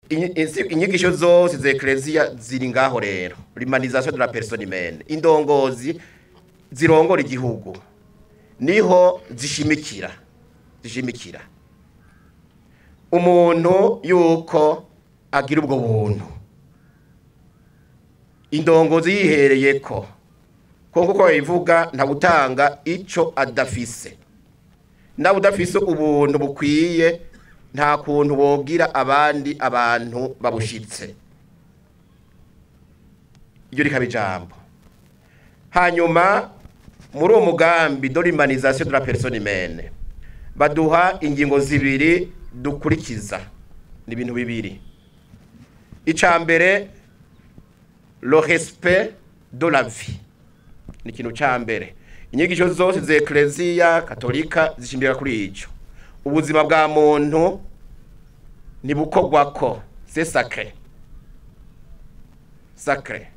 Inyigisho zose za Eklezia ziri ngaho rero, l'humanisation de la personne humaine. Indongozi zirongora igihugu niho zishimikira umuntu yuko agira ubwo buntu. Indongozi yihereye ko nkuko babivuga, ntawutanga ico adafise. Nawe udafise ubuntu bukwiye, nta kuntu wogira abandi abantu babushitse. Iryo rikaba ijambo. Hanyuma muri uwo mugambi de l'humanisation de la personne humaine, baduha ingingo zibiri dukurikiza. Ni ibintu bibiri. Ica mbere, le respect de la vie, ni ikintu ca mbere. Inyigisho zose za Eklezia Katolika zishimbira kuri ico. Ubuzima bwa muntu ntibukogwako, c'est sacré, sacré.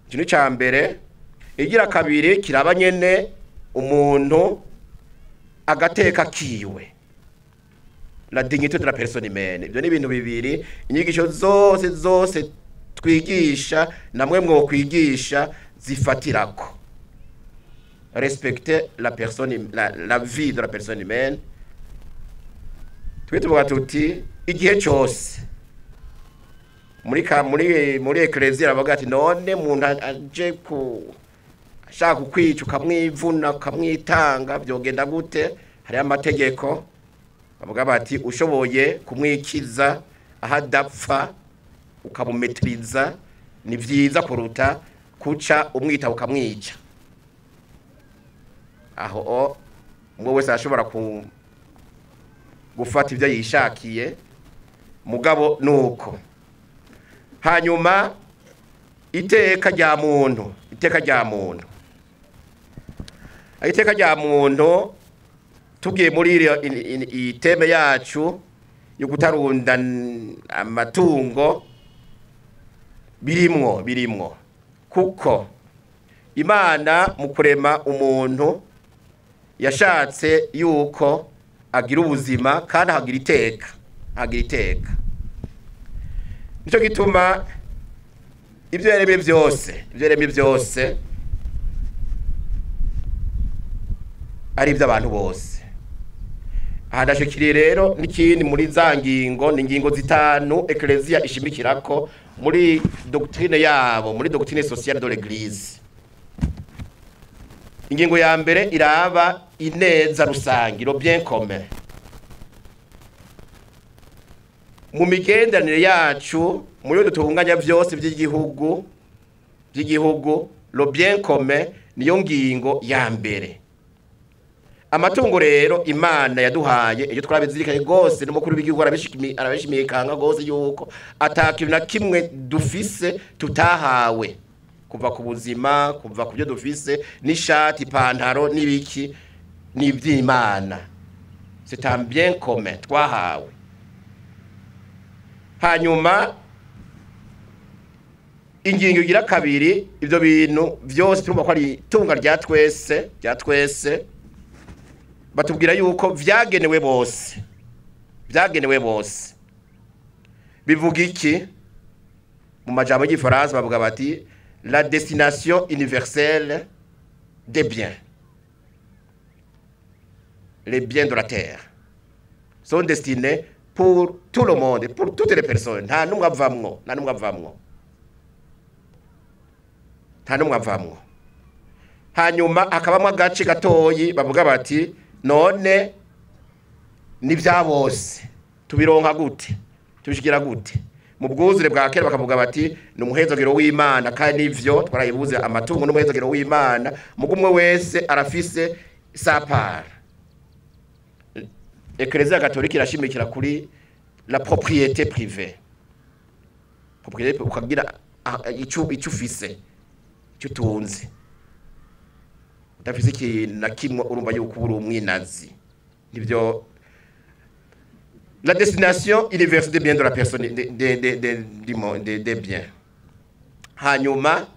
Ikintu ca mbere. Igira kabiri kiraba nyene umuntu agateka kiwe, la dignité de la personne humaine. Ibyo ni ibintu bibiri inyigisho zose zose twigisha, namwe mwokwigisha, zifatirako: respecter la personne, la vie de la personne humaine. Twe tuvuga tuti igihe cyose muri eklezia aravuga ati: "None umuntu aje ku ashaka kukwica, ukamwivuna, ukamwitanga, byogenda gute?" Hariho amategeko. Bavuga bati: "Ushoboye kumwikiza aho adapfa, ukamumetiriza, ni vyiza kuruta kuca umwita ukamwica." Aho umwe wese arashobora gufata ibyo yishakiye, mugabo nuko. Hanyuma iteka rya muntu, iteka rya muntu, iteka rya muntu. Tugiye muri iyi thème yacu yo kutarunda amatungo, birimwo kuko Imana mu kurema umuntu yashatse yuko agira ubuzima kandi akagira iteka, agira iteka. Nicyo gituma ibyo yaremye byose, ibyo yaremye byose ari iby'abantu bose. Aha ndashikiriye rero n'ikindi muri za ngingo. Ni ingingo zitanu Eklezia ishimikirako muri doctrine yabo, muri doctrine sociale de l'Église. Ingingo ya mbere iraba ineza rusange, le bien commun. Mu migenderanire yacu, muri yo dutunganya byose by'igihugu, le bien commun niyo ngingo ya mbere. Amatungo rero Imana yaduhaye, iyo twabizirikanye rwose, n'umukuru w'igihugu arabishimikanga rwose yuko atakintu na kimwe dufise tutahawe, kuva ku buzima, kuva ku byo dufise, n'ishati, ipantaro n'ibiki, n'iby'Imana. C'est un bien commun twahawe. Hanyuma ingingo igira kabiri, ibyo bintu byose turumva ko ari itunga rya twese, rya twese. Batubwira yuko vyagenewe bose, vyagenewe bose. Bivuga iki? Mu majambo y'igifaransa bavuga bati: "La destination universelle des biens." Les biens de la terre sont destinés pour tout le monde, pour toutes les personnes. Nta n'umwe avamwo, nta n'umwe avamwo, nta n'umwe avamwo. Hanyuma hakabamo agace gatoyi bavuga bati: "None ni bya bose, tubironka gute, tubishigira gute?" Mu bwuzure bwa kera bakavuga bati: "Ni umuhezagiro w'Imana." Kandi nivyo, twarayibuze, amatungo n'umuhezagiro w'Imana. Mugo umwe wese arafise sa part. Eklezia Gatolika irashimikira kuri la propriété privée, propriété, ukagira ico ufise, ico utunze. Udafise ikintu na kimwe, urumva yuko uri umwinazi. Nivyo, la destination universelle des biens de la personne, des biens. Hanyuma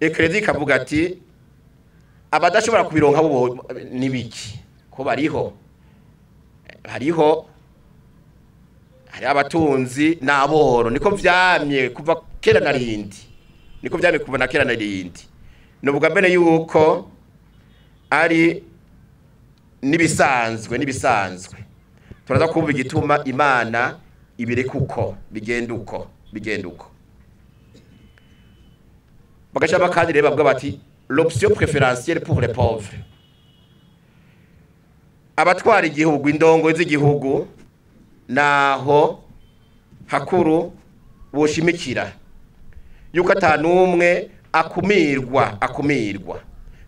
Eklezia ikavuga ati: "Abadashobora kubironka bo nibiki?" Ko bariho, hariho Hari abatunzi n'aboro, niko vyamye kuva kera na rindi, niko vyamye kuva na kera na rindi. Novuga mbere yuko ari nibisanzwe, nibisanzwe. Turaza kumva igituma Imana ibireka uko bigenda, uko bigenda uko. Bagaca kandi rero bavuga bati l'option préférentielle pour les pauvres. Abatwara igihugu, indongo z'igihugu, naho hakuru boshimikira yuko atanumwe akumirwa, akumirwa.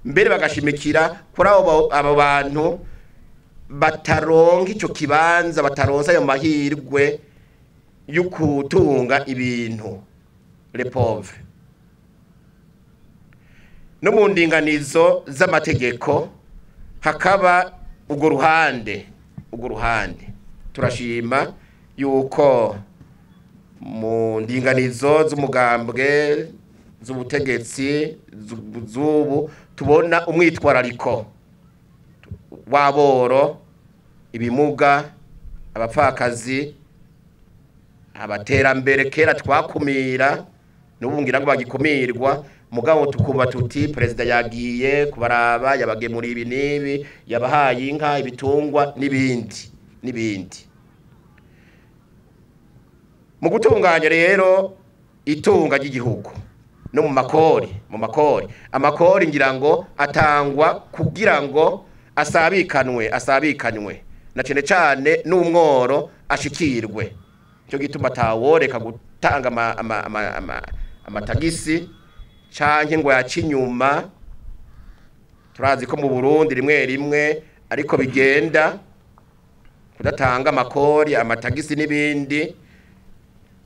Mbere bagashimikira kuri abo bantu bataronka ico kibanza, bataronsa ayo mahirwe yo kutunga ibintu, les pauvres. No mu ndinganizo z'amategeko hakaba urwo ruhande, urwo ruhande. Turashima yuko mu ndinganizo z'umugambwe, z'ubutegetsi z'ubu, tubona umwitwarariko w'aboro, ibimuga, abapfakazi, abaterambere kera twakumira, n'ubu ngira ngo bagikumirwa, mugabo tukumva tuti perezida yagiye kubaraba, yabagemuriye ibi n'ibi, yabahaye inka, ibitungwa n'ibindi n'ibindi. Mu gutunganya rero itunga ry'igihugu no mu makori, mu makori, amakori ngira ngo atangwa kugira ngo asabikanwe, asabikanwe na cyane cyane n'umworo ashikirwe. Cyo gituma ataworeka gutanga amatagisi canke ngo yaca inyuma. Turazi ko mu Burundi rimwe rimwe ariko bigenda, kudatanga amakori, amatagisi n'ibindi.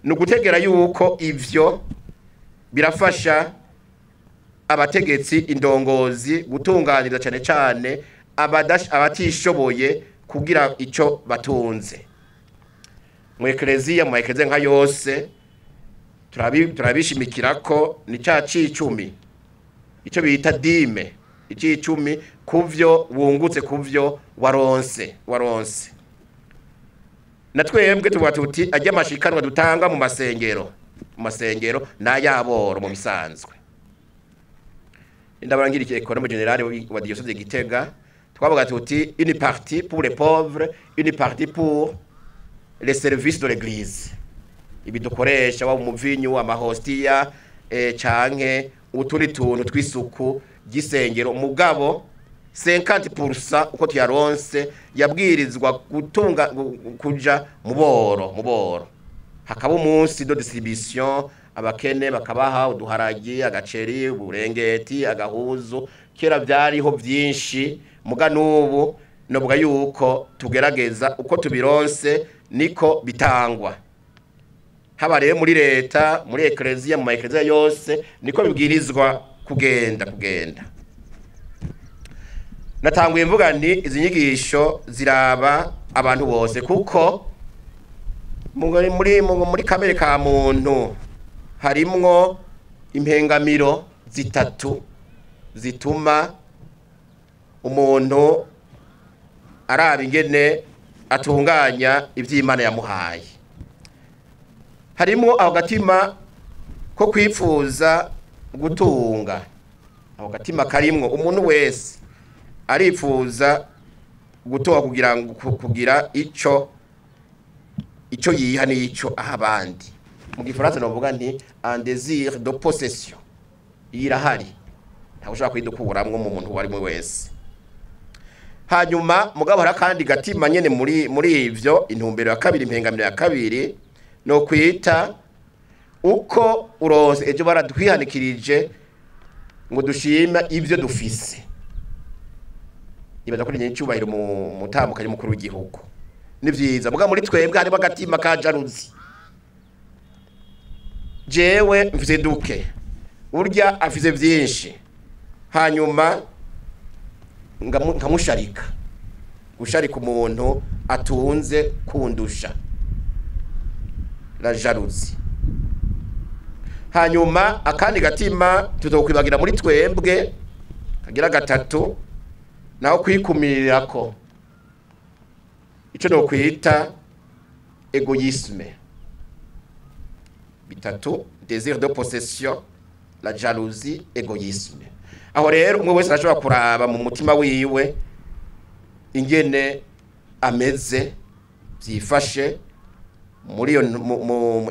Ni ugutegera yuko ivyo birafasha abategetsi, indongozi, gutunganiriza cyane cyane abatishoboye kugira ico batunze. Mu ekleziya, mu ekleziya nka yose, turabishimikira ko ni ca cicumi, ico bita dîme, icicumi kuvyo wungutse, kuvyo waronse, waronse. Na twebwe tuvuga tuti ajya amashikanwa dutanga mu masengero, mu masengero n'ayaboro mu bisanzwe. Ndabarangira iki économe général wa diocèse de Gitega, twavuga tuti une partie pour les pauvres, une partie pour les services de l'église, ibi dukoresha, waba umuvinyu, amahostiya, canke utundi tuntu tw'isuku ry'isengero. Mugabo 50% uko tuyaronse yabwirizwa gutunga kuja mu boro, mu boro. Hakaba umunsi de distribution, abakene bakabaha uduharagi, agaceri, uburengeti, agahuzu. Kera vyariho vyinshi, muga n'ubu novuga yuko tugerageza uko tubironse niko bitangwa. Haba rero muri leta, muri ekleziya, mu ma ekleziya yose niko bibwirizwa kugenda, kugenda. Natanguye mvuga nti izi nyigisho ziraba abantu bose, kuko muri kamere ka muntu harimwo impengamiro zitatu zituma umuntu araba ingene atunganya ivy'Imana yamuhaye. Harimwo aho gatima ko kwipfuza gutunga, aho gatima karimwo umuntu wese aripfuza gutunga kugira ngo kugira ico yiha n'ico aha abandi. Mu gifaransa novuga nti un désir de possession irahari, ntawe ushobora kuyidukuramwo mu muntu uwo ari we wese. Hanyuma mugabo hari akandi gatima nyene muri ivyo, intumbero ya kabiri, impengamiro ya kabiri, no kwita uko uronse. Ejo baradwihanikirije ngo dushime ivyo dufise. Ibaza kuri nyene cyubahiro mu mutamukanyi mukuru w'igihugu ni vyiza, muga muri twebwe harimo agatima ka jalousie. Jewe mfise duke, urya afise vyinshi, hanyuma nkamusharika, gusharika umuntu atunze kundusha, la jalousie. Hanyuma akandi gatima tutokwibagira muri twebwe kagira gatatu, naho kwikumirirako, ico no kwita égoïsme. Bitatu: désir de possession, la jalousie, égoïsme. Aho rero umwe wese arashobora kuraba mu mutima wiwe ingene ameze, byifashe muri iyo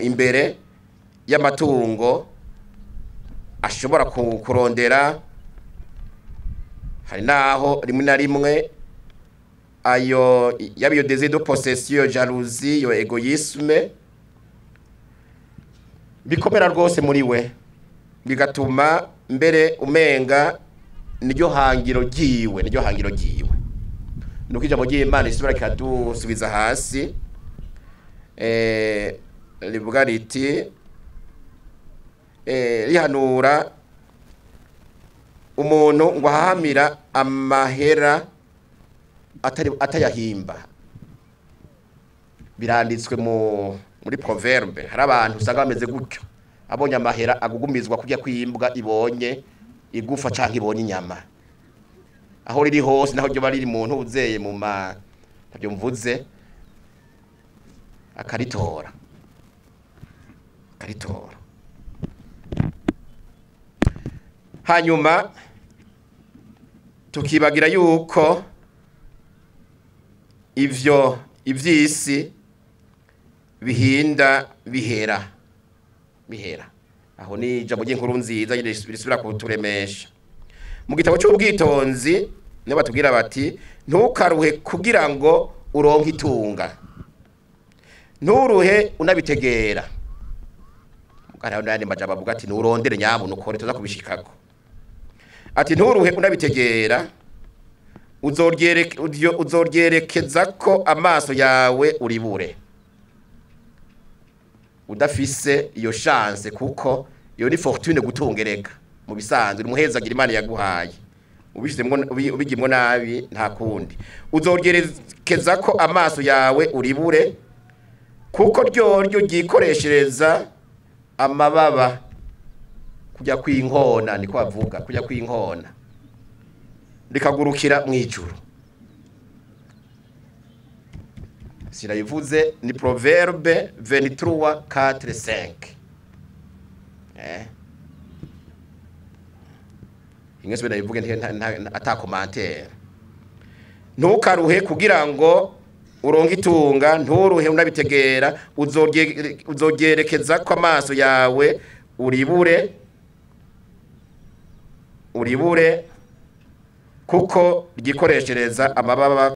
imbere y'amatungo ashobora kurondera. Hari naho rimwe na rimwe ayo yaba iyo désir de possession, jalousie, iyo égoïsme bikomera rwose muri we, bigatuma mbere umenga niryo hangiro ryiwe, niryo hangiro ryiwe. Nuko ijambo ry'Imana risubira rikadusubiza hasi, rivuga riti, rihanura umuntu ngo ahahamira amahera atari atayahimba. Biranditswe muri Proverbe. Hari abantu usanga bameze gutyo, abonye amahera agugumizwa kurya kwimbwa ibonye igufa canke ibonye inyama, aho riri hose, naho ryo bari mu ntuzeye mu ma ntabyo mvuze, akaritora, akaritora. Hanyuma tukibagira yuko ivyo ivy'isi bihinda bihera, bihera. Aho ni ijambo ry'inkuru nziza risubira kuturemesha mu gitabo cy'Ubwitonzi. Niyo batubwira bati: "Ntukaruhe kugira ngo uronke itunga, nturuhe unabitegera." Hariho n'ayandi majambo avuga ati: "Nturondere nyabuna ukore." Tuza kubishikako. Ati: "Nturuhe unabitegera, uzoryerekeza ko amaso yawe uribure." Udafise iyo chance, kuko iyo ni fortune gutungereka mu bisanzwe, umuhezagira Imana yaguhaye, ubishizemwo ubigimwo nabi, nta kundi. Uzoryerekeza ko amaso yawe uribure, kuko ryoryo ryikoreshereza amababa kujya kwinkona, niko bavuga, kujya kwinkona, rikagurukira mu ijuru. Sirayivuze, ni Proverbe 23 4 5. Ingese ndayivuge ata commentaire. Ntukaruhe kugira ngo uronke itunga, nturuhe unabitegera, uzoryerekeza ko amaso yawe uribure, uribure, kuko ryikoreshereza amababa.